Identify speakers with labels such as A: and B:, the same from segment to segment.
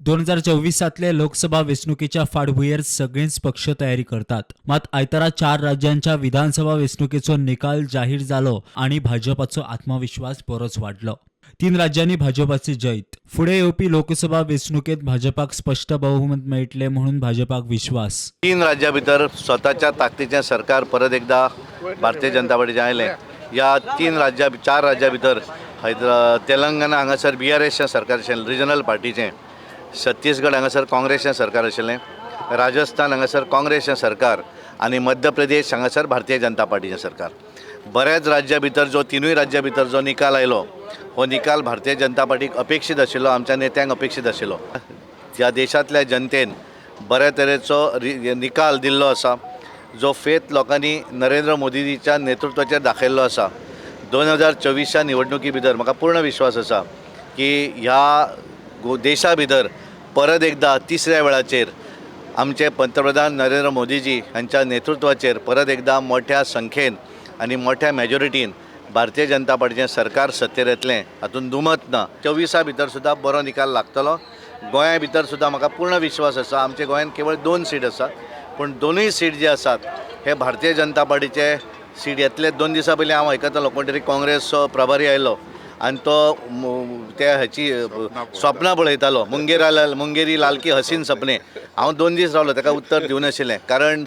A: 2024तांतले लोकसभा वेंचणुकेच्या फाटभुंयेर सगळेच पक्ष तयारी करतात. मात आयतारा चार राज्यांच्या विधानसभा वेंचणुकेचो निकाल जाहीर जालो आनी भाजपाचो आत्मविश्वास बरोच वाडलो. तीन राज्यांनी भाजपाचे जैत. फुडें येवपी लोकसभा वेंचणुकेत भाजपाक स्पश्ट बहुमत मेळटलें म्हणून भाजपाक विश्वास.
B: तीन राज्यां भितर स्वताच्या ताकदीचें सरकार परत एकदा भारतीय जनता पार्टीचें आयलें. ह्या तीन राज्यां, चार राज्यां भितर तेलंगना हांगासर बीआरएसचें सरकार आशिल्लें, रिजनल पार्टीचें. छत्तीसगड हांगासर काँग्रेसचें सरकार आशिल्लें. राजस्थान हांगासर काँग्रेसचें सरकार आनी मध्य प्रदेश हांगासर भारतीय जनता पार्टीचें सरकार. बऱ्याच राज्यां भितर जो, तिनूय राज्यां भितर जो निकाल आयलो, हो निकाल भारतीय जनता पार्टीक अपेक्षीत आशिल्लो, आमच्या नेत्यांक अपेक्षीत आशिल्लो. ह्या देशांतल्या जनतेन बऱ्या तरेचो निकाल दिल्लो आसा, जो फेत लोकांनी नरेंद्र मोदीजीच्या नेतृत्वाचेर दाखयल्लो आसा. 2024च्या निवडणुकी भितर म्हाका पूर्ण विश्वास आसा की ह्या देशा भितर परत एकदा तिसऱ्या वेळाचेर आमचे पंतप्रधान नरेंद्र मोदीजी हांच्या नेतृत्वाचेर परत एकदा मोठ्या संख्येन आनी मोठ्या मॅजॉरिटीन भारतीय जनता पार्टीचें सरकार सत्तेर येतलें, हातूंत दुमत ना. 24आ भितर सुद्दां बरो निकाल लागतलो. गोंया भितर सुद्दां म्हाका पूर्ण विश्वास आसा. आमच्या गोंयांत केवळ 2 सीट आसात, पूण दोनूय सीट जे आसात हे भारतीय जनता पार्टीचे सीट येतले. 2 दिसां पयलीं हांव आयकतालो, कोण तरी काँग्रेसचो प्रभारी आयलो आनी तो त्या हाची स्वप्नां पळयतालो, मुंगेरी लाल की हसीन सपने. हांव 2 दीस रावलो, ताका उत्तर दिवनाशिल्लें, कारण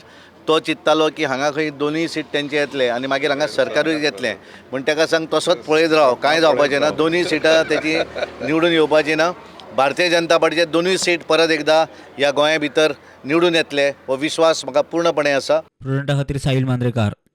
B: तो चिंत्तालो की हांगा खंय दोनूय सीट तेंचे येतले आनी मागीर हांगा सरकारूय येतलें. पूण ताका सांग, तसोच पळयत राव, कांय जावपाचें ना. दोनूय सिटां तेची निवडून येवपाची ना. भारतीय जनता पार्टीचे दोनूय सीट परत एकदा ह्या गोंया भितर निवडून येतले, हो विश्वास म्हाका पूर्णपणे आसा.
A: प्रुडंटा खातीर साहिल मांद्रेकार.